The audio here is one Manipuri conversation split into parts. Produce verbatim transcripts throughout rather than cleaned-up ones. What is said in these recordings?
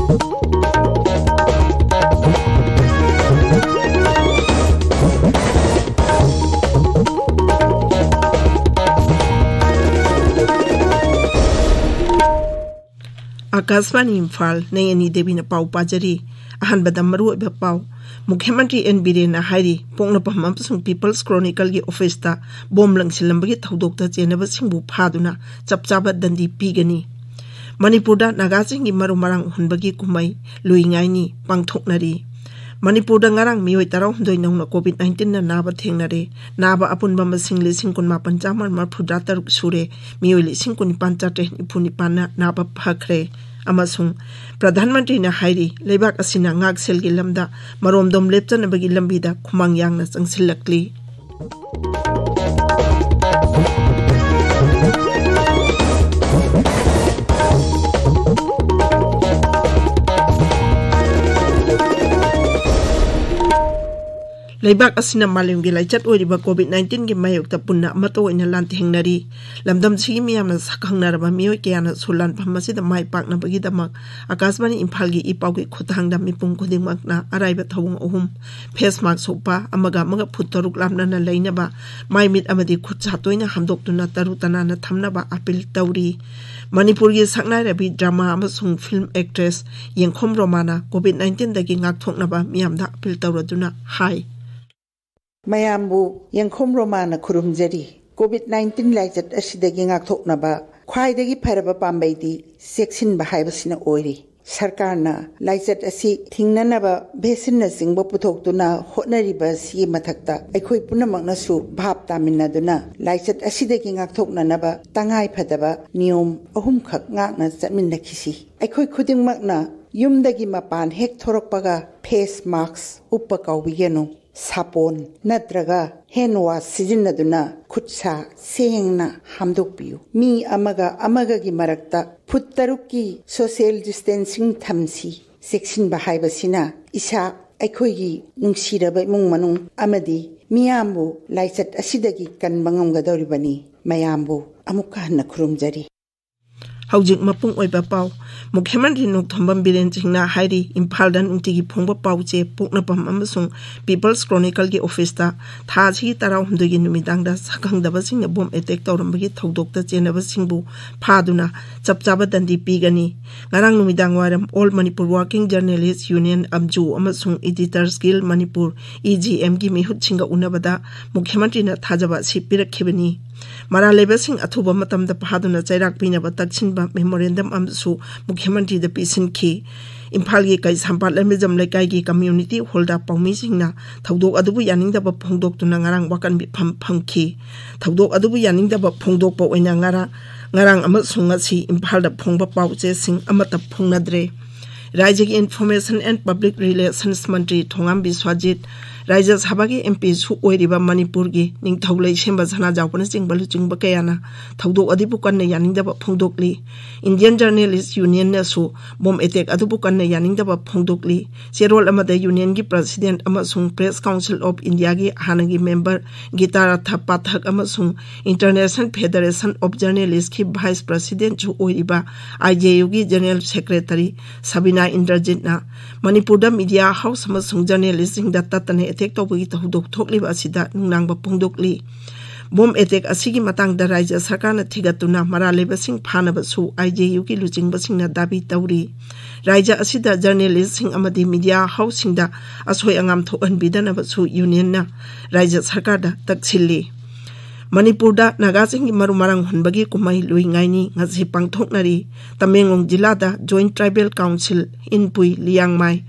ꯑꯥꯀꯥꯁꯕꯥꯅꯤ ꯏꯝꯐꯥꯜ, ꯅꯩ ꯑꯅꯤ ꯗꯦꯕꯤꯅ ꯄꯥꯎ ꯄꯥꯖꯔꯤ꯫ ꯑꯍꯥꯟꯕꯗ ꯃꯔꯨꯑꯣꯏꯕ ꯄꯥꯎ꯫ ꯃꯨꯈ꯭ꯌ ꯃꯟꯇ꯭ꯔꯤ ꯑꯦꯟ ꯕꯤꯔꯦꯟꯅ ꯍꯥꯏꯔꯤ, ꯄꯣꯛꯅꯐꯝ ꯑꯃꯁꯨꯡ ꯄꯤꯄꯜꯁ ꯀ꯭ꯔꯣꯅꯤꯀꯜꯒꯤ ꯑꯣꯐꯤꯁꯇ ꯕꯣꯝ ꯂꯪꯁꯤꯜꯂꯝꯕꯒꯤ ꯊꯧꯗꯣꯛꯇ ꯆꯦꯟꯅꯕꯁꯤꯡꯕꯨ ꯐꯥꯗꯨꯅ ꯆꯞ ꯆꯥꯕ ꯗꯟꯗꯤ ꯄꯤꯒꯅꯤ꯫ ꯃꯅꯤꯄꯨꯔꯗ ꯅꯥꯒꯥꯁꯤꯡꯒꯤ ꯃꯔꯨ ꯃꯔꯥꯡ ꯍꯨꯟꯕꯒꯤ ꯀꯨꯝꯍꯩ ꯂꯨꯏ ꯉꯥꯏꯅꯤ ꯄꯥꯡꯊꯣꯛꯅꯔꯤ꯫ ꯃꯅꯤꯄꯨꯔꯗ ꯉꯔꯥꯡ ꯃꯤꯑꯣꯏ ꯇꯔꯥꯍꯨꯝꯗꯣꯏ ꯅꯧꯅ ꯀꯣꯚꯤꯗ ꯅꯥꯏꯟꯇꯤꯟꯅ ꯅꯥꯕ ꯊꯦꯡꯅꯔꯦ꯫ ꯅꯥꯕ ꯑꯄꯨꯟꯕ ꯃꯁꯤꯡ ꯂꯤꯁꯤꯡ ꯀꯨꯟꯃꯥꯄꯟ ꯆꯥꯝꯃ ꯃꯔꯐꯨꯇꯔꯨꯛ ꯁꯨꯔꯦ꯫ ꯃꯤꯑꯣꯏ ꯂꯤꯁꯤꯡ ꯀꯨꯟꯅꯤꯄꯥꯟ ꯆꯥꯇ꯭ꯔꯦꯠ ꯅꯤꯐꯨ ꯅꯤꯄꯥꯟꯅ ꯅꯥꯕ ꯐꯈ꯭ꯔꯦ꯫ ꯑꯃꯁꯨꯡ ꯄ꯭ꯔꯙꯥꯟ ꯃꯟꯇ꯭ꯔꯤꯅ ꯍꯥꯏꯔꯤ, ꯂꯩꯕꯥꯛ ꯑꯁꯤꯅ ꯉꯥꯛꯁꯦꯜꯒꯤ ꯂꯝꯗ ꯃꯔꯣꯝꯗꯣꯝ ꯂꯦꯞꯆꯅꯕꯒꯤ ꯂꯝꯕꯤꯗ ꯈꯨꯃꯥꯡ ꯌꯥꯡꯅ ꯆꯪꯁꯤꯜꯂꯛꯂꯤ꯫ ꯂꯩꯕꯥꯛ ꯑꯁꯤꯅ ꯃꯥꯂꯦꯝꯒꯤ ꯂꯥꯏꯆꯠ ꯑꯣꯏꯔꯤꯕ ꯀꯣꯚꯤꯗ ꯅꯥꯏꯟꯇꯤꯟꯒꯤ ꯃꯥꯌꯣꯛꯇ ꯄꯨꯟꯅ ꯑꯃꯠꯇ ꯑꯣꯏꯅ ꯂꯥꯟꯊꯦꯡꯅꯔꯤ꯫ ꯂꯝꯗꯝꯁꯤꯒꯤ ꯃꯤꯌꯥꯝꯅ ꯁꯛꯈꯪꯅꯔꯕ ꯃꯤꯑꯣꯏ ꯀꯌꯥꯅꯁꯨ ꯂꯥꯟꯐꯝ ꯑꯁꯤꯗ ꯃꯥꯏ ꯄꯥꯛꯅꯕꯒꯤꯗꯃꯛ ꯑꯥꯀꯥꯁꯕꯥꯅꯤ ꯏꯝꯐꯥꯜꯒꯤ ꯏ ꯄꯥꯎꯒꯤ ꯈꯨꯠꯊꯥꯡꯗ ꯃꯤꯄꯨꯝ ꯈꯨꯗꯤꯡꯃꯛꯅ ꯑꯔꯥꯏꯕ ꯊꯧꯑꯣꯡ ꯑꯍꯨꯝ: ꯐꯦꯁ ꯃꯥꯛꯁ ꯎꯞꯄ, ꯑꯃꯒ ꯑꯃꯒ ꯐꯨꯠ ꯇꯔꯨꯛ ꯂꯥꯞꯅꯅ ꯂꯩꯅꯕ, ꯃꯥꯏ ꯃꯤꯠ ꯑꯃꯗꯤ ꯈꯨꯠ ꯁꯥ ꯇꯣꯏꯅ ꯍꯥꯝꯗꯣꯛꯇꯨꯅ ꯇꯔꯨ ꯇꯅꯥꯟꯅ ꯊꯝꯅꯕ ꯑꯥꯄꯤꯜ ꯇꯧꯔꯤ꯫ ꯃꯅꯤꯄꯨꯔꯒꯤ ꯁꯛꯅꯥꯏꯔꯕꯤ ꯗ꯭ꯔꯃꯥ ꯑꯃꯁꯨꯡ ꯐꯤꯜꯝ ꯑꯦꯛꯇ꯭ꯔꯦꯁ ꯌꯦꯡꯈꯣꯝ ꯔꯣꯃꯥꯅ ꯀꯣꯚꯤꯗ ꯅꯥꯏꯟꯇꯤꯟꯗꯒꯤ ꯉꯥꯛꯊꯣꯛꯅꯕ ꯃꯤꯌꯥꯝꯗ ꯑꯥꯄꯤꯜ ꯇꯧꯔꯗꯨꯅ ꯍꯥꯏ꯫ ꯃꯌꯥꯝꯕꯨ ꯌꯦꯡꯈꯣꯝ ꯔꯣꯃꯥꯅ ꯈꯨꯔꯨꯝꯖꯔꯤ꯫ ꯀꯣꯚꯤꯗ ꯅꯥꯏꯟꯇꯤꯟ ꯂꯥꯏꯆꯠ ꯑꯁꯤꯗꯒꯤ ꯉꯥꯛꯊꯣꯛꯅꯕ ꯈ꯭ꯋꯥꯏꯗꯒꯤ ꯐꯔꯕ ꯄꯥꯝꯕꯩꯗꯤ ꯆꯦꯛꯁꯤꯟꯕ ꯍꯥꯏꯕꯁꯤꯅ ꯑꯣꯏꯔꯤ꯫ ꯁꯔꯀꯥꯔꯅ ꯂꯥꯏꯆꯠ ꯑꯁꯤ ꯊꯤꯡꯅꯅꯕ ꯚꯦꯛꯁꯤꯟꯅꯆꯤꯡꯕ ꯄꯨꯊꯣꯛꯇꯨꯅ ꯍꯣꯠꯅꯔꯤꯕ ꯑꯁꯤꯒꯤ ꯃꯊꯛꯇ, ꯑꯩꯈꯣꯏ ꯄꯨꯝꯅꯃꯛꯅꯁꯨ ꯚꯥꯞ ꯇꯥꯃꯤꯟꯅꯗꯨꯅ ꯂꯥꯏꯆꯠ ꯑꯁꯤꯗꯒꯤ ꯉꯥꯛꯊꯣꯛꯅꯅꯕ ꯇꯉꯥꯏ ꯐꯗꯕ ꯅꯤꯌꯣꯝ ꯑꯍꯨꯝꯈꯛ ꯉꯥꯛꯅ ꯆꯠꯃꯤꯟꯅꯈꯤꯁꯤ꯫ ꯑꯩꯈꯣꯏ ꯈꯨꯗꯤꯡꯃꯛꯅ ꯌꯨꯝꯗꯒꯤ ꯃꯄꯥꯟ ꯍꯦꯛ ꯊꯣꯔꯛꯄꯒ ꯐꯦꯁ ꯃꯥꯛꯁ ꯎꯞꯄ ꯀꯥꯎꯕꯤꯒꯅꯨ꯫ ꯁꯥꯄꯣꯟ ꯅꯠꯇ꯭ꯔꯒ ꯍꯦꯟ ꯋꯥꯁ ꯁꯤꯖꯤꯟꯅꯗꯨꯅ ꯈꯨꯠ ꯁꯥ ꯁꯦꯡꯅ ꯍꯥꯝꯗꯣꯛꯄꯤꯌꯨ꯫ ꯃꯤ ꯑꯃꯒ ꯑꯃꯒꯒꯤ ꯃꯔꯛꯇ ꯐꯨꯠ ꯇꯔꯨꯛꯀꯤ ꯁꯣꯁꯤꯌꯦꯜ ꯗꯤꯁꯇꯦꯟꯁꯤꯡ ꯊꯝꯁꯤ꯫ ꯆꯦꯛꯁꯤꯟꯕ ꯍꯥꯏꯕꯁꯤꯅ ꯏꯁꯥ, ꯑꯩꯈꯣꯏꯒꯤ ꯅꯨꯡꯁꯤꯔꯕ ꯏꯃꯨꯡ ꯃꯅꯨꯡ ꯑꯃꯗꯤ ꯃꯤꯌꯥꯝꯕꯨ ꯂꯥꯏꯆꯠ ꯑꯁꯤꯗꯒꯤ ꯀꯟꯕ ꯉꯝꯒꯗꯧꯔꯤꯕꯅꯤ꯫ ꯃꯌꯥꯝꯕꯨ ꯑꯃꯨꯛꯀ ꯍꯟꯅ ꯈꯨꯔꯨꯝꯖꯔꯤ꯫ ꯍꯧꯖꯤꯛ ꯃꯄꯨꯡ ꯑꯣꯏꯕ ꯄꯥꯎ꯫ ꯃꯨꯈ꯭ꯌ ꯃꯟꯇ꯭ꯔꯤ ꯅꯣꯡꯊꯣꯝꯕꯝ ꯕꯤꯔꯦꯟ ꯁꯤꯡꯅ ꯍꯥꯏꯔꯤ, ꯏꯝꯐꯥꯜꯗ ꯅꯨꯡꯇꯤꯒꯤ ꯐꯣꯡꯕ ꯄꯥꯎ ꯆꯦ ꯄꯣꯛꯅꯐꯝ ꯑꯃꯁꯨꯡ ꯄꯤꯄꯜꯁ ꯀ꯭ꯔꯣꯅꯤꯀꯜꯒꯤ ꯑꯣꯐꯤꯁꯇ ꯊꯥ ꯑꯁꯤꯒꯤ ꯇꯔꯥꯍꯨꯝꯗꯣꯏꯒꯤ ꯅꯨꯃꯤꯗꯥꯡꯗ ꯁꯛꯈꯪꯗꯕꯁꯤꯡꯅ ꯕꯣꯝ ꯑꯦꯇꯦꯛ ꯇꯧꯔꯝꯕꯒꯤ ꯊꯧꯗꯣꯛꯇ ꯆꯦꯟꯅꯕꯁꯤꯡꯕꯨ ꯐꯥꯗꯨꯅ ꯆꯞ ꯆꯥꯕ ꯗꯟꯗꯤ ꯄꯤꯒꯅꯤ꯫ ꯉꯔꯥꯡ ꯅꯨꯃꯤꯗꯥꯡ ꯋꯥꯏꯔꯝ All Manipur Working Journalist Union, ꯑꯝꯖꯨ, ꯑꯃꯁꯨꯡ Editors Guild Manipur, E G M ꯒꯤ ꯃꯤꯍꯨꯠꯁꯤꯡꯒ ꯎꯅꯕꯗ ꯃꯨꯈ꯭ꯌ ꯃꯟꯇ꯭ꯔꯤꯅ ꯊꯥꯖꯕ ꯑꯁꯤ ꯄꯤꯔꯛꯈꯤꯕꯅꯤ꯫ ꯃꯔꯥꯜ ꯂꯩꯕꯁꯤꯡ ꯑꯊꯨꯕ ꯃꯇꯝꯗ ꯐꯥꯗꯨꯅ ꯆꯩꯔꯥꯛ ꯄꯤꯅꯕ ꯇꯛꯁꯤꯟꯕ ꯃꯦꯃꯣꯔꯦꯟꯗꯝ ꯑꯃꯁꯨ ꯃꯨꯈ꯭ꯌ ꯃꯟꯇ꯭ꯔꯤꯗ ꯄꯤꯁꯤꯟꯈꯤ꯫ ꯏꯝꯐꯥꯜꯒꯤ ꯀꯩꯁꯥꯝꯄꯥꯠ ꯂꯝꯃꯤꯖꯝ ꯂꯩꯀꯥꯏꯒꯤ ꯀꯝꯃ꯭ꯌꯨꯅꯤꯇꯤ ꯍꯣꯜꯗ ꯄꯥꯎꯃꯤꯁꯤꯡꯅ ꯊꯧꯗꯣꯛ ꯑꯗꯨꯕꯨ ꯌꯥꯅꯤꯡꯗꯕ ꯐꯣꯡꯗꯣꯛꯇꯨꯅ ꯉꯔꯥꯡ ꯋꯥꯀꯟ ꯃꯤꯐꯝ ꯐꯝꯈꯤ꯫ ꯊꯧꯗꯣꯛ ꯑꯗꯨꯕꯨ ꯌꯥꯅꯤꯡꯗꯕ ꯐꯣꯡꯗꯣꯛꯄ ꯑꯣꯏꯅ ꯉꯔꯥꯡ, ꯉꯔꯥꯡ ꯑꯃꯁꯨꯡ ꯉꯁꯤ ꯏꯝꯐꯥꯜꯗ ꯐꯣꯡꯕ ꯄꯥꯎ ꯆꯦꯁꯤꯡ ꯑꯃꯠꯇ ꯐꯣꯡꯅꯗ꯭ꯔꯦ꯫ ꯔꯥꯖ꯭ꯌꯒꯤ Information and Public Relations ꯃꯟꯇ꯭ꯔꯤ ꯊꯣꯉꯥꯝ ꯕꯤꯁ꯭ꯋꯥꯖꯤꯠ, ꯔꯥꯖ꯭ꯌ ꯁꯚꯥꯒꯤ M P ꯁꯨ ꯑꯣꯏꯔꯤꯕ ꯃꯅꯤꯄꯨꯔꯒꯤ ꯅꯤꯡꯊꯧ ꯂꯩꯁꯦꯝꯕ ꯁꯅꯥꯖꯥꯎꯕꯅꯆꯤꯡꯕ ꯂꯨꯆꯤꯡꯕ ꯀꯌꯥꯅ ꯊꯧꯗꯣꯛ ꯑꯗꯨꯕꯨ ꯀꯟꯅ ꯌꯥꯅꯤꯡꯗꯕ ꯐꯣꯡꯗꯣꯛꯂꯤ꯫ Indian Journalist Union ꯅꯁꯨ ꯕꯣꯝ ꯑꯦꯇꯦꯛ ꯑꯗꯨꯕꯨ ꯀꯟꯅ ꯌꯥꯅꯤꯡꯗꯕ ꯐꯣꯡꯗꯣꯛꯂꯤ꯫ ꯆꯦꯔꯣꯜ ꯑꯃꯗ Union ꯒꯤ President ꯑꯃꯁꯨꯡ Press Council of India ꯒꯤ ꯍꯥꯟꯅꯒꯤ member ꯒꯤꯇꯥꯔꯥꯊ ꯄꯥꯊꯛ ꯑꯃꯁꯨꯡ International Federation of Journalist ꯀꯤ Vice President ꯁꯨ ꯑꯣꯏꯔꯤꯕ I J U ꯒꯤ General Secretary ꯁꯕꯤꯅꯥ ꯏꯟꯗ꯭ꯔꯖꯤꯠꯅ ꯃꯅꯤꯄꯨꯔꯗ media house ꯑꯃꯁꯨꯡ journalist ꯁꯤꯡꯗ ꯇꯠꯇꯅ ꯑꯦꯇꯦꯛ ꯇꯧꯕꯒꯤ ꯊꯧꯗꯣꯛ ꯊꯣꯛꯂꯤꯕ ꯑꯁꯤꯗ ꯅꯨꯡꯅꯥꯡꯕ ꯐꯣꯡꯗꯣꯛꯂꯤ꯫ ꯕꯣꯝ ꯑꯦꯇꯦꯛ ꯑꯁꯤꯒꯤ ꯃꯇꯥꯡꯗ ꯔꯥꯖ꯭ꯌ ꯁꯔꯀꯥꯔꯅ ꯊꯤꯒꯠꯇꯨꯅ ꯃꯔꯥꯜ ꯂꯩꯕꯁꯤꯡ ꯐꯥꯅꯕꯁꯨ I J U ꯒꯤ ꯂꯨꯆꯤꯡꯕꯁꯤꯡꯅ ꯗꯥꯕꯤ ꯇꯧꯔꯤ꯫ ꯔꯥꯖ꯭ꯌ ꯑꯁꯤꯗ journalist ꯁꯤꯡ ꯑꯃꯗꯤ media house ꯁꯤꯡꯗ ꯑꯁꯣꯏ ꯑꯉꯥꯝ ꯊꯣꯛꯍꯟꯕꯤꯗꯅꯕꯁꯨ Union ꯅ ꯔꯥꯖ꯭ꯌ ꯁꯔꯀꯥꯔꯗ ꯇꯛꯁꯤꯜꯂꯤ꯫ ꯃꯅꯤꯄꯨꯔꯗ ꯅꯥꯒꯥꯁꯤꯡꯒꯤ ꯃꯔꯨ ꯃꯔꯥꯡ ꯍꯨꯟꯕꯒꯤ ꯀꯨꯝꯍꯩ ꯂꯨꯏ ꯉꯥꯏꯅꯤ ꯉꯁꯤ ꯄꯥꯡꯊꯣꯛꯅꯔꯤ꯫ ꯇꯃꯦꯡꯂꯣꯡ ꯖꯤꯂꯥꯗ Joint Tribal Council, Inpui, Liangmai,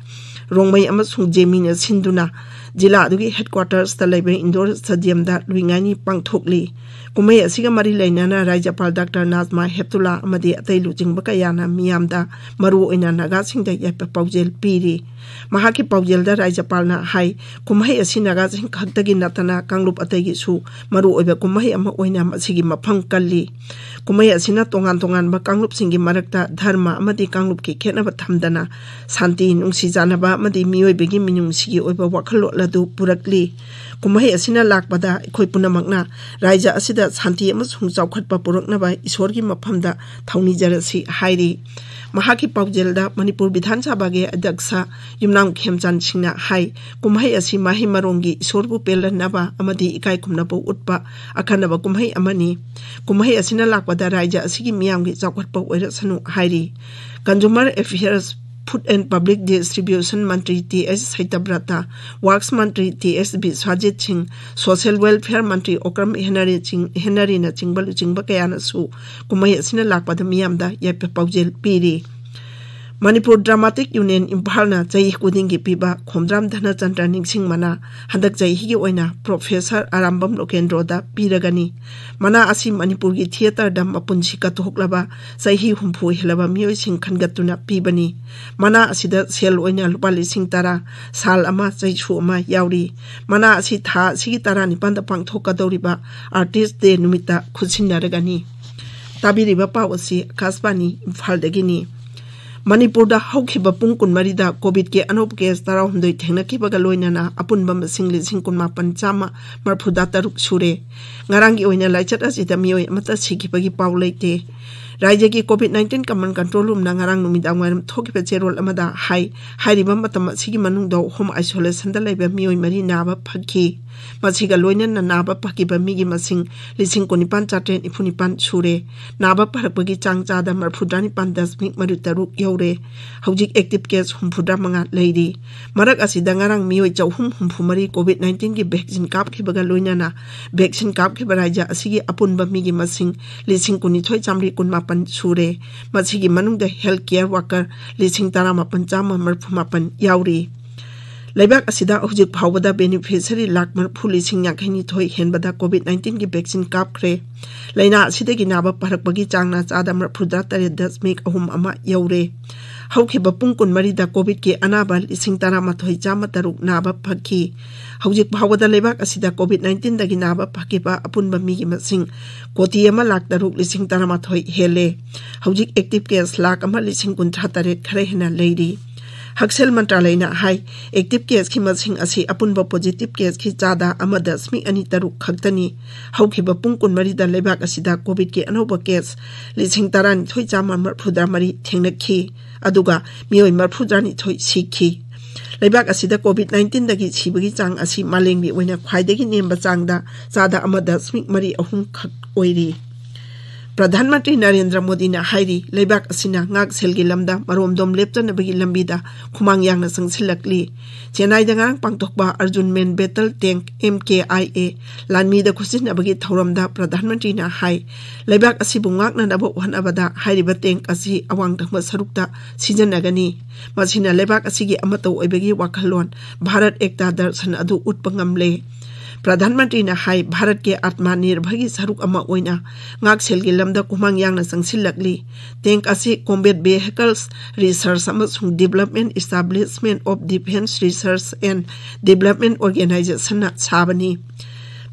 Rongmei ꯑꯃꯁꯨꯡ ꯖꯦꯃꯤꯅ ꯁꯤꯟꯗꯨꯅ ꯖꯤꯂꯥ ꯑꯗꯨꯒꯤ headquarters ꯇ ꯂꯩꯕ indoor stadium ꯗ ꯂꯨꯏ ꯉꯥꯏꯅꯤ ꯄꯥꯡꯊꯣꯛꯂꯤ꯫ ꯀꯨꯝꯍꯩ ꯑꯁꯤꯒ ꯃꯔꯤ ꯂꯩꯅꯅ ꯔꯥꯖ꯭ꯌꯄꯥꯜ ꯗꯥꯛꯇꯔ ꯅꯥꯖꯃꯥ ꯍꯦꯞꯇꯨꯂꯥ ꯑꯃꯗꯤ ꯑꯇꯩ ꯂꯨꯆꯤꯡꯕ ꯀꯌꯥꯅ ꯃꯤꯌꯥꯝꯗ ꯃꯔꯨꯑꯣꯏꯅ ꯅꯥꯒꯥꯁꯤꯡꯗ ꯌꯥꯏꯐ ꯄꯥꯎꯖꯦꯜ ꯄꯤꯔꯤ꯫ ꯃꯍꯥꯛꯀꯤ ꯄꯥꯎꯖꯦꯜꯗ ꯔꯥꯖ꯭ꯌꯄꯥꯜꯅ ꯍꯥꯏ, ꯀꯨꯝꯍꯩ ꯑꯁꯤ ꯅꯥꯒꯥꯁꯤꯡ ꯈꯛꯇꯒꯤ ꯅꯠꯇꯅ ꯀꯥꯡꯂꯨꯞ ꯑꯇꯩꯒꯤꯁꯨ ꯃꯔꯨꯑꯣꯏꯕ ꯀꯨꯝꯍꯩ ꯑꯃ ꯑꯣꯏꯅ ꯃꯁꯤꯒꯤ ꯃꯐꯝ ꯀꯜꯂꯤ꯫ ꯀꯨꯝꯍꯩ ꯑꯁꯤꯅ ꯇꯣꯉꯥꯟ ꯇꯣꯉꯥꯟꯕ ꯀꯥꯡꯂꯨꯞꯁꯤꯡꯒꯤ ꯃꯔꯛꯇ ꯙꯔꯃ ꯑꯃꯗꯤ ꯀꯥꯡꯂꯨꯞꯀꯤ ꯈꯦꯠꯅꯕ ꯊꯝꯗꯅ ꯁꯥꯟꯇꯤ, ꯅꯨꯡꯁꯤ ꯆꯥꯟꯅꯕ ꯑꯃꯗꯤ ꯃꯤꯑꯣꯏꯕꯒꯤ ꯃꯤꯅꯨꯡꯁꯤꯒꯤ ꯑꯣꯏꯕ ꯋꯥꯈꯜꯂꯣꯟ ꯑꯗꯨ ꯄꯨꯔꯛꯂꯤ꯫ ꯀꯨꯝꯍꯩ ꯑꯁꯤꯅ ꯂꯥꯛꯄꯗ ꯑꯩꯈꯣꯏ ꯄꯨꯝꯅꯃꯛꯅ ꯔꯥꯏꯖ ꯑꯁꯤꯗ ꯁꯥꯟꯇꯤ ꯑꯃꯁꯨꯡ ꯆꯥꯎꯈꯠꯄ ꯄꯨꯔꯛꯅꯕ ꯏꯁꯣꯔꯒꯤ ꯃꯐꯝꯗ ꯊꯧꯅꯤꯖꯔꯁꯤ ꯍꯥꯏꯔꯤ꯫ ꯃꯍꯥꯛꯀꯤ ꯄꯥꯎꯖꯦꯜꯗ ꯃꯅꯤꯄꯨꯔ ꯕꯤꯙꯥꯟ ꯁꯚꯥꯒꯤ ꯑꯗ꯭ꯌꯛꯁ ꯌꯨꯝꯅꯥꯝ ꯈꯦꯝꯆꯥꯟ ꯁꯤꯡꯅ ꯍꯥꯏ, ꯀꯨꯝꯍꯩ ꯑꯁꯤ ꯃꯍꯩ ꯃꯔꯣꯡꯒꯤ ꯏꯁꯣꯔꯕꯨ ꯄꯦꯜꯍꯟꯅꯕ ꯑꯃꯗꯤ ꯏꯀꯥꯏ ꯈꯨꯝꯅꯕ ꯎꯠꯄ ꯑꯈꯟꯅꯕ ꯀꯨꯝꯍꯩ ꯑꯃꯅꯤ꯫ ꯀꯨꯝꯍꯩ ꯑꯁꯤꯅ ꯂꯥꯛꯄꯗ ꯔꯥꯏꯖ ꯑꯁꯤꯒꯤ ꯃꯤꯌꯥꯝꯒꯤ ꯆꯥꯎꯈꯠꯄ ꯑꯣꯏꯔꯁꯅꯨ ꯍꯥꯏꯔꯤ꯫ Consumer Affairs, Food and Public Distribution Mantri T S ꯁꯩꯇꯕ꯭ꯔꯇ, Works Mantri T ꯑꯦꯁ ꯕꯤꯁ꯭ꯋꯥꯖꯤꯠ ꯁꯤꯡ, Social Welfare ꯃꯟꯇ꯭ꯔꯤ ꯑꯣꯀ꯭ꯔꯝ ꯍꯦꯅꯔꯤ ꯆꯤꯡ-, ꯍꯦꯅꯔꯤꯅꯆꯤꯡꯕ ꯂꯨꯆꯤꯡꯕ ꯀꯌꯥꯅꯁꯨ ꯀꯨꯝꯍꯩ ꯑꯁꯤꯅ ꯂꯥꯛꯄꯗ ꯃꯤꯌꯥꯝꯗ ꯌꯥꯏꯐ ꯄꯥꯎꯖꯦꯜ ꯄꯤꯔꯤ꯫ ꯃꯅꯤꯄꯨꯔ ꯗ꯭ꯔꯃꯥꯇꯤꯛ ꯌꯨꯅꯤꯌꯟ ꯏꯝꯐꯥꯜꯅ ꯆꯍꯤ ꯈꯨꯗꯤꯡꯒꯤ ꯄꯤꯕ ꯈꯣꯝꯗ꯭ꯔꯥꯝ ꯙꯅꯆꯟꯗ꯭ꯔ ꯅꯤꯡꯁꯤꯡ ꯃꯅꯥ ꯍꯟꯗꯛ ꯆꯍꯤꯒꯤ ꯑꯣꯏꯅ ꯄ꯭ꯔꯣꯐꯦꯁꯔ ꯑꯔꯥꯝꯕꯝ ꯂꯣꯀꯦꯟꯗ꯭ꯔꯣꯗ ꯄꯤꯔꯒꯅꯤ꯫ ꯃꯅꯥ ꯑꯁꯤ ꯃꯅꯤꯄꯨꯔꯒꯤ ꯊꯤꯌꯦꯇꯔꯗ ꯃꯄꯨꯟꯁꯤ ꯀꯠꯊꯣꯛꯂꯕ ꯆꯍꯤ ꯍꯨꯝꯐꯨ ꯍꯦꯜꯂꯕ ꯃꯤꯑꯣꯏꯁꯤꯡ ꯈꯟꯒꯠꯇꯨꯅ ꯄꯤꯕꯅꯤ꯫ ꯃꯅꯥ ꯑꯁꯤꯗ ꯁꯦꯜ ꯑꯣꯏꯅ ꯂꯨꯄꯥ ꯂꯤꯁꯤꯡ ꯇꯔꯥ, ꯁꯥꯜ ꯑꯃ, ꯆꯩꯁꯨ ꯑꯃ ꯌꯥꯎꯔꯤ꯫ ꯃꯅꯥ ꯑꯁꯤ ꯊꯥ ꯑꯁꯤꯒꯤ ꯇꯔꯥꯅꯤꯄꯥꯟꯗ ꯄꯥꯡꯊꯣꯛꯀꯗꯧꯔꯤꯕ Artist Day ꯅꯨꯃꯤꯠꯇ ꯈꯨꯠꯁꯤꯟꯅꯔꯒꯅꯤ꯫ ꯇꯥꯕꯤꯔꯤꯕ ꯄꯥꯎ ꯑꯁꯤ ꯑꯀꯥꯁꯕꯥꯅꯤ ꯏꯝꯐꯥꯜꯗꯒꯤꯅꯤ꯫ ꯃꯅꯤꯄꯨꯔꯗ ꯍꯧꯈꯤꯕ ꯄꯨꯡ ꯀꯨꯟꯃꯔꯤꯗ ꯀꯣꯚꯤꯗꯀꯤ ꯑꯅꯧꯕ ꯀꯦꯁ ꯇꯔꯥꯍꯨꯝꯗꯣꯏ ꯊꯦꯡꯅꯈꯤꯕꯒ ꯂꯣꯏꯅꯅ ꯑꯄꯨꯟꯕ ꯃꯁꯤꯡ ꯂꯤꯁꯤꯡ ꯀꯨꯟꯃꯥꯄꯟ ꯆꯥꯝꯃ ꯃꯔꯤꯐꯨꯇꯔꯨꯛ ꯁꯨꯔꯦ꯫ ꯉꯔꯥꯡꯒꯤ ꯑꯣꯏꯅ ꯂꯥꯏꯆꯠ ꯑꯁꯤꯗ ꯃꯤꯑꯣꯏ ꯑꯃꯠꯇ ꯁꯤꯈꯤꯕꯒꯤ ꯄꯥꯎ ꯂꯩꯇꯦ꯫ ꯔꯥꯏꯖ꯭ꯌꯒꯤ ꯀꯣꯚꯤꯗ ꯅꯥꯏꯟꯇꯤꯟ ꯀꯃꯟ ꯀꯟꯇ꯭ꯔꯣꯜ ꯔꯨꯝꯅ ꯉꯔꯥꯡ ꯅꯨꯃꯤꯗꯥꯡ ꯋꯥꯏꯔꯝ ꯊꯣꯛꯈꯤꯕ ꯆꯦꯔꯣꯜ ꯑꯃꯗ ꯍꯥꯏ, ꯍꯥꯏꯔꯤꯕ ꯃꯇꯝ ꯑꯁꯤꯒꯤ ꯃꯅꯨꯡꯗ ꯍꯣꯝ ꯑꯥꯏꯁꯣꯂꯦꯁꯟꯗ ꯂꯩꯕ ꯃꯤꯑꯣꯏ ꯃꯔꯤ ꯅꯥꯕ ꯐꯈꯤ꯫ ꯃꯁꯤꯒ ꯂꯣꯏꯅꯅ ꯅꯥꯕ ꯐꯈꯤꯕ ꯃꯤꯒꯤ ꯃꯁꯤꯡ ꯂꯤꯁꯤꯡ ꯀꯨꯟꯅꯤꯄꯥꯟ ꯆꯥꯇ꯭ꯔꯦꯠ ꯅꯤꯐꯨ ꯅꯤꯄꯥꯟ ꯁꯨꯔꯦ꯫ ꯅꯥꯕ ꯐꯔꯛꯄꯒꯤ ꯆꯥꯡ ꯆꯥꯗ ꯃꯔꯤꯐꯨꯇꯔꯥ ꯅꯤꯄꯥꯟ ꯗꯁꯃꯤꯛ ꯃꯔꯤ ꯇꯔꯨꯛ ꯌꯧꯔꯦ꯫ ꯍꯧꯖꯤꯛ ꯑꯦꯛꯇꯤꯚ ꯀꯦꯁ ꯍꯨꯝꯐꯨꯇꯔꯥ ꯃꯉꯥ ꯂꯩꯔꯤ꯫ ꯃꯔꯛ ꯑꯁꯤꯗ ꯉꯔꯥꯡ ꯃꯤꯑꯣꯏ ꯆꯍꯨꯝ ꯍꯨꯝꯐꯨ ꯃꯔꯤ ꯀꯣꯚꯤꯗ ꯅꯥꯏꯟꯇꯤꯟꯒꯤ ꯚꯦꯛꯁꯤꯟ ꯀꯥꯞꯈꯤꯕꯒ ꯂꯣꯏꯅꯅ ꯚꯦꯛꯁꯤꯟ ꯀꯥꯞꯈꯤꯕ ꯔꯥꯏꯖ꯭ꯌ ꯑꯁꯤꯒꯤ ꯑꯄꯨꯟꯕ ꯃꯤꯒꯤ ꯃꯁꯤꯡ ꯂꯤꯁꯤꯡ ꯀꯨꯟꯅꯤꯊꯣꯏ ꯆꯥꯝꯃꯔꯤ ꯀꯨꯟꯃꯥꯄꯟ ꯁꯨꯔꯦ꯫ ꯃꯁꯤꯒꯤ ꯃꯅꯨꯡꯗ ꯍꯦꯜꯊ ꯀꯦꯌꯔ ꯋꯥꯀꯔ ꯂꯤꯁꯤꯡ ꯇꯔꯥꯃꯥꯄꯟ ꯆꯥꯝꯃ ꯃꯔꯤꯐꯨ ꯃꯥꯄꯟ ꯌꯥꯎꯔꯤ꯫ ꯂꯩꯕꯥꯛ ꯑꯁꯤꯗ ꯍꯧꯖꯤꯛ ꯐꯥꯎꯕꯗ ꯕꯦꯅꯤꯐꯤꯁꯔꯤ ꯂꯥꯈ ꯃꯔꯤꯐꯨ ꯂꯤꯁꯤꯡ ꯌꯥꯡꯈꯩ ꯅꯤꯊꯣꯏ ꯍꯦꯟꯕꯗ ꯀꯣꯚꯤꯗ ꯅꯥꯏꯟꯇꯤꯟꯒꯤ ꯚꯦꯛꯁꯤꯟ ꯀꯥꯞꯈ꯭ꯔꯦ꯫ ꯂꯥꯏꯅꯥ ꯑꯁꯤꯗꯒꯤ ꯅꯥꯕ ꯐꯔꯛꯄꯒꯤ ꯆꯥꯡꯅ ꯆꯥꯗ ꯃꯔꯤꯐꯨꯇꯔꯥ ꯇꯔꯦꯠ ꯗꯁꯃꯤꯛ ꯑꯍꯨꯝ ꯑꯃ ꯌꯧꯔꯦ꯫ ꯍꯧꯈꯤꯕ ꯄꯨꯡ ꯀꯨꯟꯃꯔꯤꯗ ꯀꯣꯚꯤꯗꯀꯤ ꯑꯅꯥꯕ ꯂꯤꯁꯤꯡ ꯇꯔꯥꯃꯥꯊꯣꯏ ꯆꯥꯝꯃ ꯇꯔꯨꯛ ꯅꯥꯕ ꯐꯈꯤ꯫ ꯍꯧꯖꯤꯛ ꯐꯥꯎꯕꯗ ꯂꯩꯕꯥꯛ ꯑꯁꯤꯗ ꯀꯣꯚꯤꯗ ꯅꯥꯏꯟꯇꯤꯟꯗꯒꯤ ꯅꯥꯕ ꯐꯈꯤꯕ ꯑꯄꯨꯟꯕ ꯃꯤꯒꯤ ꯃꯁꯤꯡ ꯀꯣꯇꯤ ꯑꯃ ꯂꯥꯈ ꯇꯔꯨꯛ ꯂꯤꯁꯤꯡ ꯇꯔꯥꯃꯥꯊꯣꯏ ꯍꯦꯜꯂꯦ꯫ ꯍꯧꯖꯤꯛ ꯑꯦꯛꯇꯤꯚ ꯀꯦꯁ ꯂꯥꯈ ꯑꯃ ꯂꯤꯁꯤꯡ ꯀꯨꯟꯊ꯭ꯔꯥ ꯇꯔꯦꯠ ꯈꯔ ꯍꯦꯟꯅ ꯂꯩꯔꯤ꯫ ꯍꯛꯁꯦꯜ ꯃꯟꯇ꯭ꯔꯥꯂꯌꯅ ꯍꯥꯏ, ꯑꯦꯛꯇꯤꯚ ꯀꯦꯁꯀꯤ ꯃꯁꯤꯡ ꯑꯁꯤ ꯑꯄꯨꯟꯕ ꯄꯣꯖꯤꯇꯤꯚ ꯀꯦꯁꯀꯤ ꯆꯥꯗ ꯑꯃ ꯗꯁꯃꯤꯛ ꯑꯅꯤ ꯇꯔꯨꯛ ꯈꯛꯇꯅꯤ꯫ ꯍꯧꯈꯤꯕ ꯄꯨꯡ ꯀꯨꯟꯃꯔꯤꯗ ꯂꯩꯕꯥꯛ ꯑꯁꯤꯗ ꯀꯣꯚꯤꯗꯀꯤ ꯑꯅꯧꯕ ꯀꯦꯁ ꯂꯤꯁꯤꯡ ꯇꯔꯥꯅꯤꯊꯣꯏ ꯆꯥꯝꯃ ꯃꯔꯤꯐꯨꯇꯔꯥ ꯃꯔꯤ ꯊꯦꯡꯅꯈꯤ꯫ ꯑꯗꯨꯒ ꯃꯤꯑꯣꯏ ꯃꯔꯤꯐꯨꯇꯔꯥꯅꯤꯊꯣꯏ ꯁꯤꯈꯤ꯫ ꯂꯩꯕꯥꯛ ꯑꯁꯤꯗ ꯀꯣꯚꯤꯗ ꯅꯥꯏꯟꯇꯤꯟꯗꯒꯤ ꯁꯤꯕꯒꯤ ꯆꯥꯡ ꯑꯁꯤ ꯃꯥꯂꯦꯝꯒꯤ ꯑꯣꯏꯅ ꯈ꯭ꯋꯥꯏꯗꯒꯤ ꯅꯦꯝꯕ ꯆꯥꯡꯗ ꯆꯥꯗ ꯑꯃ ꯗꯁꯃꯤꯛ ꯃꯔꯤ ꯑꯍꯨꯝ ꯈꯛ ꯑꯣꯏꯔꯤ꯫ ꯄ꯭ꯔꯙꯥꯟ ꯃꯟꯇ꯭ꯔꯤ ꯅꯔꯦꯟꯗ꯭ꯔ ꯃꯣꯗꯤꯅ ꯍꯥꯏꯔꯤ, ꯂꯩꯕꯥꯛ ꯑꯁꯤꯅ ꯉꯥꯛꯁꯦꯜꯒꯤ ꯂꯝꯗ ꯃꯔꯣꯝꯗꯣꯝ ꯂꯦꯞꯆꯅꯕꯒꯤ ꯂꯝꯕꯤꯗ ꯈꯨꯃꯥꯡ ꯌꯥꯡꯅ ꯆꯪꯁꯤꯜꯂꯛꯂꯤ꯫ ꯆꯦꯟꯅꯥꯏꯗ ꯉꯔꯥꯡ ꯄꯥꯡꯊꯣꯛꯄ Arjun main battle tank, M K I A, ꯂꯥꯟꯃꯤꯗ ꯈꯨꯠꯁꯤꯟꯅꯕꯒꯤ ꯊꯧꯔꯝꯗ ꯄ꯭ꯔꯙꯥꯟ ꯃꯟꯇ꯭ꯔꯤꯅ ꯍꯥꯏ, ꯂꯩꯕꯥꯛ ꯑꯁꯤꯕꯨ ꯉꯥꯛꯅꯅꯕ ꯍꯣꯠꯅꯕꯗ ꯍꯥꯏꯔꯤꯕ ꯇꯦꯡ ꯑꯁꯤ ꯑꯋꯥꯡ ꯊꯪꯕ ꯁꯔꯨꯛꯇ ꯁꯤꯖꯤꯟꯅꯒꯅꯤ꯫ ꯃꯁꯤꯅ ꯂꯩꯕꯥꯛ ꯑꯁꯤꯒꯤ ꯑꯃꯠꯇ ꯑꯣꯏꯕꯒꯤ ꯋꯥꯈꯜꯂꯣꯟ, ꯚꯥꯔꯠ ꯑꯦꯛꯇꯥ ꯗꯔꯁꯟ ꯑꯗꯨ ꯎꯠꯄ ꯉꯝꯂꯦ꯫ ꯄ꯭ꯔꯙꯥꯟ ꯃꯟꯇ꯭ꯔꯤꯅ ꯍꯥꯏ, ꯚꯥꯔꯠꯀꯤ ꯑꯥꯠꯃ ꯅꯤꯔꯚꯔꯒꯤ ꯁꯔꯨꯛ ꯑꯃ ꯑꯣꯏꯅ ꯉꯥꯛꯁꯦꯜꯒꯤ ꯂꯝꯗ ꯈꯨꯃꯥꯡ ꯌꯥꯡꯅ ꯆꯪꯁꯤꯜꯂꯛꯂꯤ꯫ ꯇꯦꯡ ꯑꯁꯤ Combat Vehicles Research ꯑꯃꯁꯨꯡ Development, Establishment of Defence Research and Development Organizationꯅ ꯁꯥꯕꯅꯤ꯫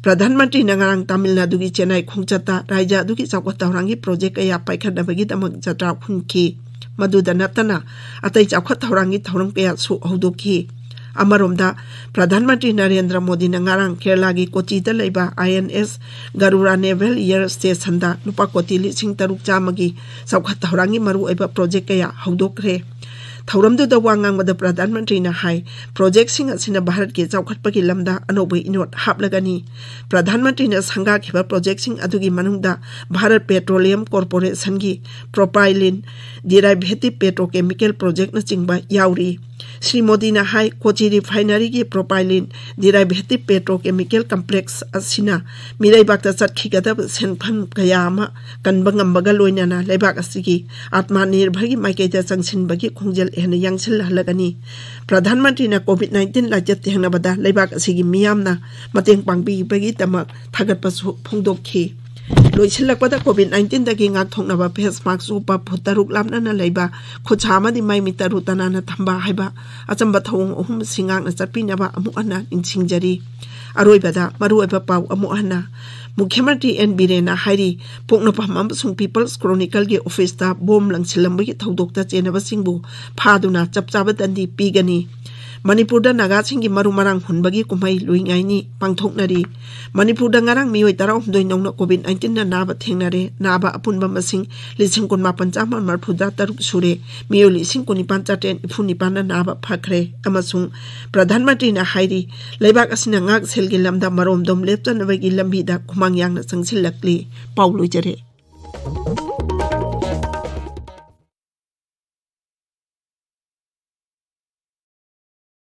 ꯄ꯭ꯔꯙꯥꯟ ꯃꯟꯇ꯭ꯔꯤꯅ ꯉꯔꯥꯡ ꯇꯥꯃꯤꯜ ꯅꯥꯗꯨꯒꯤ ꯆꯦꯟꯅꯥꯏ ꯈꯣꯡꯆꯠꯇ ꯔꯥꯖ꯭ꯌ ꯑꯗꯨꯒꯤ ꯆꯥꯎꯈꯠ ꯊꯧꯔꯥꯡꯒꯤ ꯄ꯭ꯔꯣꯖꯦꯛ ꯀꯌꯥ ꯄꯥꯏꯈꯠꯅꯕꯒꯤꯗꯃꯛ ꯖꯇ꯭ꯔꯥ ꯍꯨꯟꯈꯤ꯫ ꯃꯗꯨꯗ ꯅꯠꯇꯅ ꯑꯇꯩ ꯆꯥꯎꯈꯠ ꯊꯧꯔꯥꯡꯒꯤ ꯊꯧꯔꯝ ꯀꯌꯥꯁꯨ ꯍꯧꯗꯣꯛꯈꯤ꯫ ꯑꯃꯔꯣꯝꯗ, ꯄ꯭ꯔꯙꯥꯟ ꯃꯟꯇ꯭ꯔꯤ ꯅꯔꯦꯟꯗ꯭ꯔ ꯃꯣꯗꯤꯅ ꯉꯔꯥꯡ ꯀꯦꯔꯂꯥꯒꯤ ꯀꯣꯆꯤꯗ ꯂꯩꯕ ꯑꯥꯏ ꯑꯦꯟ ꯑꯦꯁ ꯒꯔꯨꯔꯥ ꯅꯦꯚꯦꯜ ꯏꯌꯔ ꯁ꯭ꯇꯦꯁꯟꯗ ꯂꯨꯄꯥ ꯀꯣꯇꯤ ꯂꯤꯁꯤꯡ ꯇꯔꯨꯛ ꯆꯥꯝꯃꯒꯤ ꯆꯥꯎꯈꯠ ꯊꯧꯔꯥꯡꯒꯤ ꯃꯔꯨꯑꯣꯏꯕ ꯄ꯭ꯔꯣꯖꯦꯛ ꯀꯌꯥ ꯍꯧꯗꯣꯛꯈ꯭ꯔꯦ꯫ ꯊꯧꯔꯝꯗꯨꯗ ꯋꯥ ꯉꯥꯡꯕꯗ ꯄ꯭ꯔꯙꯥꯟ ꯃꯟꯇ꯭ꯔꯤꯅ ꯍꯥꯏ, ꯄ꯭ꯔꯣꯖꯦꯛꯁꯤꯡ ꯑꯁꯤꯅ ꯚꯥꯔꯠꯀꯤ ꯆꯥꯎꯈꯠꯄꯒꯤ ꯂꯝꯗ ꯑꯅꯧꯕ ꯏꯅꯣꯠ ꯍꯥꯞꯂꯒꯅꯤ꯫ ꯄ꯭ꯔꯙꯥꯟ ꯃꯟꯇ꯭ꯔꯤꯅ ꯁꯪꯒꯥꯈꯤꯕ ꯄ꯭ꯔꯣꯖꯦꯛꯁꯤꯡ ꯑꯗꯨꯒꯤ ꯃꯅꯨꯡꯗ ꯚꯥꯔꯠ ꯄꯦꯇ꯭ꯔꯣꯂꯤꯌꯝ ꯀꯣꯔꯄꯣꯔꯦꯁꯟꯒꯤ ꯄ꯭ꯔꯣꯄꯥꯏꯂꯤꯟ ꯗꯤꯔꯥꯏꯚꯦꯇꯤꯚ ꯄꯦꯇ꯭ꯔꯣꯀꯦꯃꯤꯀꯦꯜ ꯄ꯭ꯔꯣꯖꯦꯛꯅꯆꯤꯡꯕ ꯌꯥꯎꯔꯤ꯫ ꯁ꯭ꯔꯤ ꯃꯣꯗꯤꯅ ꯍꯥꯏ, ꯀꯣꯆꯤ ꯔꯤꯐꯥꯏꯅꯔꯤꯒꯤ ꯄ꯭ꯔꯣꯄꯥꯏꯂꯤꯟ ꯗꯤꯔꯥꯏꯚꯦꯇꯤꯚ ꯄꯦꯇ꯭ꯔꯣꯀꯦꯃꯤꯀꯦꯜ ꯀꯝꯄ꯭ꯂꯦꯛꯁ ꯑꯁꯤꯅ ꯃꯤꯔꯩꯕꯥꯛꯇ ꯆꯠꯈꯤꯒꯗꯕ ꯁꯦꯟꯐꯝ ꯀꯌꯥ ꯑꯃ ꯀꯟꯕ ꯉꯝꯕꯒ ꯂꯣꯏꯅꯅ ꯂꯩꯕꯥꯛ ꯑꯁꯤꯒꯤ ꯑꯥꯠꯃ ꯅꯤꯔꯚꯔꯒꯤ ꯃꯥꯏꯀꯩꯗ ꯆꯪꯁꯤꯟꯕꯒꯤ ꯈꯣꯡꯖꯦꯜ ꯍꯦꯟꯅ ꯌꯥꯡꯁꯤꯜꯍꯜꯂꯒꯅꯤ꯫ ꯄ꯭ꯔꯙꯥꯟ ꯃꯟꯇ꯭ꯔꯤꯅ ꯀꯣꯚꯤꯗ ꯅꯥꯏꯟꯇꯤꯟ ꯂꯥꯏꯆꯠ ꯊꯦꯡꯅꯕꯗ ꯂꯩꯕꯥꯛ ꯑꯁꯤꯒꯤ ꯃꯤꯌꯥꯝꯅ ꯃꯇꯦꯡ ꯄꯥꯡꯕꯤꯕꯒꯤꯗꯃꯛ ꯊꯥꯒꯠꯄꯁꯨ ꯐꯣꯡꯗꯣꯛꯈꯤ꯫ ꯂꯣꯏꯁꯤꯜꯂꯛꯄꯗ, ꯀꯣꯚꯤꯗ ꯅꯥꯏꯟꯇꯤꯟꯗꯒꯤ ꯉꯥꯛꯊꯣꯛꯅꯕ ꯐꯦꯁ ꯃꯥꯛꯁ ꯎꯞꯄ, ꯐꯨꯠ ꯇꯔꯨꯛ ꯂꯥꯞꯅꯅ ꯂꯩꯕ, ꯈꯨꯠꯁꯥ ꯑꯃꯗꯤ ꯃꯥꯏ ꯃꯤꯠ ꯇꯔꯨ ꯇꯅꯥꯟꯅ ꯊꯝꯕ ꯍꯥꯏꯕ ꯑꯆꯝꯕ ꯊꯧꯑꯣꯡ ꯑꯍꯨꯝ ꯑꯁꯤ ꯉꯥꯛꯅ ꯆꯠꯄꯤꯅꯕ ꯑꯃꯨꯛ ꯍꯟꯅ ꯅꯤꯡꯁꯤꯡꯖꯔꯤ꯫ ꯑꯔꯣꯏꯕꯗ ꯃꯔꯨꯑꯣꯏꯕ ꯄꯥꯎ ꯑꯃꯨꯛ ꯍꯟꯅ꯫ ꯃꯨꯈ꯭ꯌ ꯃꯟꯇ꯭ꯔꯤ ꯑꯦꯟ ꯕꯤꯔꯦꯟꯅ ꯍꯥꯏꯔꯤ, ꯄꯣꯛꯅꯐꯝ ꯑꯃꯁꯨꯡ ꯄꯤꯄꯜꯁ ꯀ꯭ꯔꯣꯅꯤꯀꯜꯒꯤ ꯑꯣꯐꯤꯁꯇ ꯕꯣꯝ ꯂꯪꯁꯤꯜꯂꯝꯕꯒꯤ ꯊꯧꯗꯣꯛꯇ ꯆꯦꯟꯅꯕꯁꯤꯡꯕꯨ ꯐꯥꯗꯨꯅ ꯆꯞ ꯆꯥꯕ ꯗꯟꯗꯤ ꯄꯤꯒꯅꯤ꯫ ꯃꯅꯤꯄꯨꯔꯗ ꯅꯥꯒꯥꯁꯤꯡꯒꯤ ꯃꯔꯨ ꯃꯔꯥꯡ ꯍꯨꯟꯕꯒꯤ ꯀꯨꯝꯍꯩ ꯂꯨꯏꯉꯥꯏꯅꯤ ꯄꯥꯡꯊꯣꯛꯅꯔꯤ꯫ ꯃꯅꯤꯄꯨꯔꯗ ꯉꯔꯥꯡ ꯃꯤꯑꯣꯏ ꯇꯔꯥꯍꯨꯝꯗꯣꯏ ꯅꯧꯅ ꯀꯣꯚꯤꯗ ꯅꯥꯏꯟꯇꯤꯟꯅ ꯅꯥꯕ ꯊꯦꯡꯅꯔꯦ꯫ ꯅꯥꯕ ꯑꯄꯨꯟꯕ ꯃꯁꯤꯡ ꯂꯤꯁꯤꯡ ꯀꯨꯟꯃꯥꯄꯟ ꯆꯥꯝꯃ ꯃꯔꯤꯐꯨꯇꯔꯥ ꯇꯔꯨꯛ ꯁꯨꯔꯦ꯫ ꯃꯤꯑꯣꯏ ꯂꯤꯁꯤꯡ ꯀꯨꯟꯅꯤꯄꯥꯟ ꯆꯥꯇ꯭ꯔꯦꯠ ꯅꯤꯐꯨ ꯅꯤꯄꯥꯟꯅ ꯅꯥꯕ ꯐꯈ꯭ꯔꯦ꯫ ꯑꯃꯁꯨꯡ ꯄ꯭ꯔꯙꯥꯟ ꯃꯟꯇ꯭ꯔꯤꯅ ꯍꯥꯏꯔꯤ, ꯂꯩꯕꯥꯛ ꯑꯁꯤꯅ ꯉꯥꯛ ꯁꯦꯜꯒꯤ ꯂꯝꯗ ꯃꯔꯣꯝꯗꯣꯝ ꯂꯦꯞꯆꯅꯕꯒꯤ ꯂꯝꯕꯤꯗ ꯈꯨꯃꯥꯡ ꯌꯥꯡꯅ ꯆꯪꯁꯤꯜꯂꯛꯂꯤ꯫ ꯄꯥꯎ ꯂꯣꯏꯖꯔꯦ꯫